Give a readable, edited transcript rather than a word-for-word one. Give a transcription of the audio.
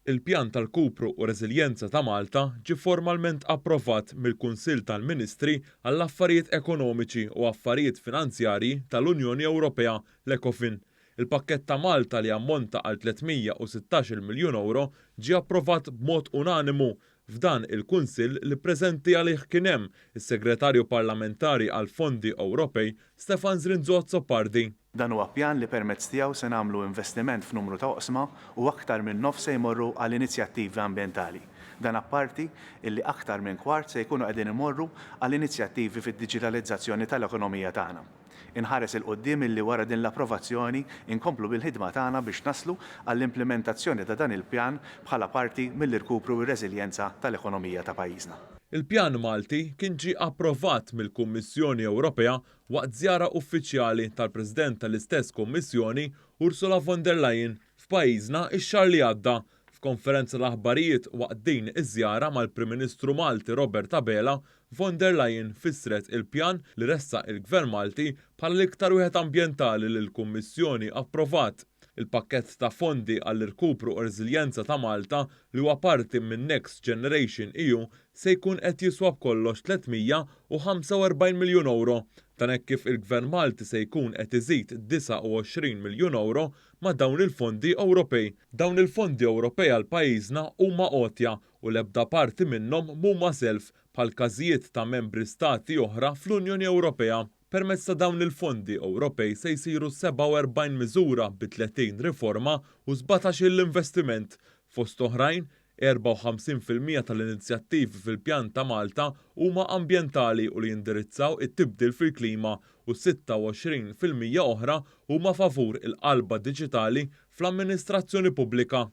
Il-Pjan ta' Rkupru u Reżiljenza ta' Malta ġie formalment approvat mill-Kunsill tal-Ministri għall-Affarijiet Ekonomiċi u Affarijiet Finanzjarji tal-Unjoni Ewropea, l-ECOFIN. Il-pakkett ta' Malta li jammonta għal 316-il miljun ewro ġie approvat b'mod unanimu f'dan il-Kunsill li preżenti għalih kien hemm is-Segretarju Parlamentari għall-Fondi Ewropej Stefan Zrinzo Azzopardi. Dan huwa pjan li permezz tiegħu se nagħmlu investiment f'numru ta' oqsma u aktar minn nofs se jmorru għal inizjattivi ambjentali. Dan apparti illi aktar minn kwart se jkunu qegħdin imorru għal inizjattivi fid-diġitalizzazzjoni tal-ekonomija tagħna. Inħares 'il quddiem illi wara din l-approvazzjoni nkomplu bil-ħidma tagħna biex naslu għall-implimentazzjoni ta' dan il-pjan bħala parti mill-irkupru u r-reżiljenza tal-ekonomija ta' pajjiżna. Il-pjan Malti kien ġie approvat mill-Kummissjoni Ewropea waqt żjara uffiċjali tal-President tal-istess Kummissjoni, Ursula von der Leyen, f'pajjiżna x-xahar li għadda. F'konferenza tal-aħbarijiet waqt din iż-żjara mal-Prim Ministru Malti Robert Abela, Von der Leyen fissret il-pjan li ressaq il-Gvern Malti bħala l-iktar wieħed ambjentali li l-Kummissjoni approvat. Il-pakkett ta' fondi għall-irkupru u r-reżiljenza ta' Malta li huwa parti minn Next Generation EU se jkun qed jiswa b'kollox 345 miljun ewro. Dan hekk kif il-Gvern Malti se jkun qed iżid 29 miljun ewro ma' dawn il-fondi Ewropej. Dawn il-fondi Ewropej għal pajjiżna huma għotja u l-ebda parti minnhom m'huma self bħal każijiet ta' membri stati oħra fl-Unjoni Ewropea. Permezz ta' dawn il-fondi Ewropej se jsiru 47 miżura bi 30 riforma u 17-il investiment. Fost oħrajn, 54% tal-inizjattivi fil-Pjan ta' Malta huma ambjentali u li jindirizzaw it-tibdil fil-klima u 26% oħra huma favur il-qalba diġitali fl-amministrazzjoni pubblika.